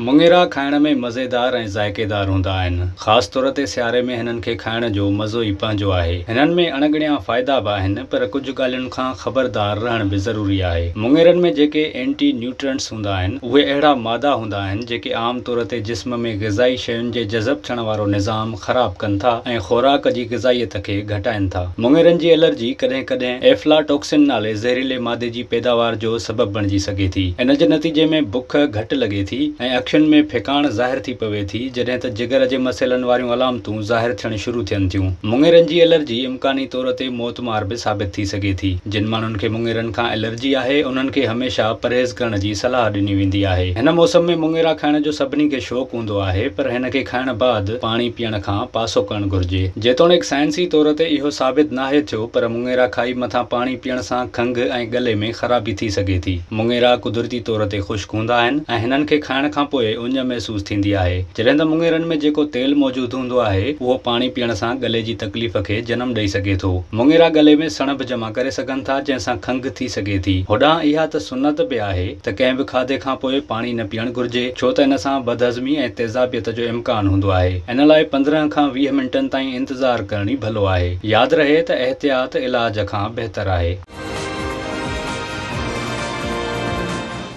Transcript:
مڱيرا کائڻ ۾ مزيدار ۽ ذائقيدار هوندا آهن. خاص طور تي سياري ۾ هنن کي کائڻ جو مزو ئي پنهنجو آهي. هنن ۾ اڻڳڻيا فائدا به آهن پر ڪجهه ڳالهين کان خبردار رهڻ به ضروري آهي. مڱيرن ۾ جيڪي اينٽي نيوٽرنٽس هوندا آهن اهي اهڙا مادا هوندا آهن جيڪي عام طور تي جسم ۾ غذائي شين جي جذب ٿيڻ وارو نظام خراب ڪن ٿا ۽ خوراڪ جي غذائيت کي گهٽائن ٿا. مڱيرن جي الرجي ڪڏهن ڪڏهن ايفلاٽوڪسن نالي زهريلي مادي جي پيداوار جو سبب بڻجي سگهي ٿي. ان جي نتيجي ۾ بک گهٽ لڳي ٿي ۽ اکين ۾ ڦڪاڻ ظاهر ٿي پوي ٿي، جڏهن ته جگر جي مسئلن واريون علامتون ظاهر ٿيڻ شروع ٿين ٿيون. مڱيرن جي الرجي امڪاني طور تي موتمار به ثابت ٿي سگهي ٿي. جن ماڻهن کي مڱيرن کان الرجي آهي، انهن کي هميشه پرهيز ڪرڻ جي صلاح ڏني ويندي آهي. هن موسم ۾ مڱيرا کائڻ جو سڀني کي شوق هوندو آهي، پر هن کي کائڻ بعد پاڻي پيئڻ کان پاسو ڪرڻ گهرجي. جيتوڻيڪ سائنسي طور تي اهو ثابت ناهي ٿيو، پر مڱيرا کائي مٿان پاڻي پيئڻ سان کنگهه ۽ ڳلي ۾ خرابي ٿي سگهي ٿي. مڱيرا قدرتي طور تي خشڪ هوندا آهن ۽ هنن کي کائڻ کان پوء اڃ محسوس ٿيندي آهي. جڏهن ته مڱيرن ۾ جيڪو تيل موجود هوندو آهي، اهو پاڻي پيئڻ سان ڳلي جي تڪليف کي جنم ڏئي سگهي ٿو. مڱيرا ڳلي ۾ سڻڀ جمع ڪري سگهن ٿا، جنهن سان کنگهه ٿي سگهي ٿي. هوڏانهن اها ته سنت به آهي ته ڪنهن به کاڌي کان پوء پاڻي نه پيئڻ گهرجي، ڇو ته ان سان بدهضمي ۽ تيزابيت جو امڪان هوندو آهي. ان لاء 15 کان 20 منٽن تائين انتظار ڪرڻ ئي ڀلو آهي. ياد رهي ته احتياط علاج کان بهتر آهي.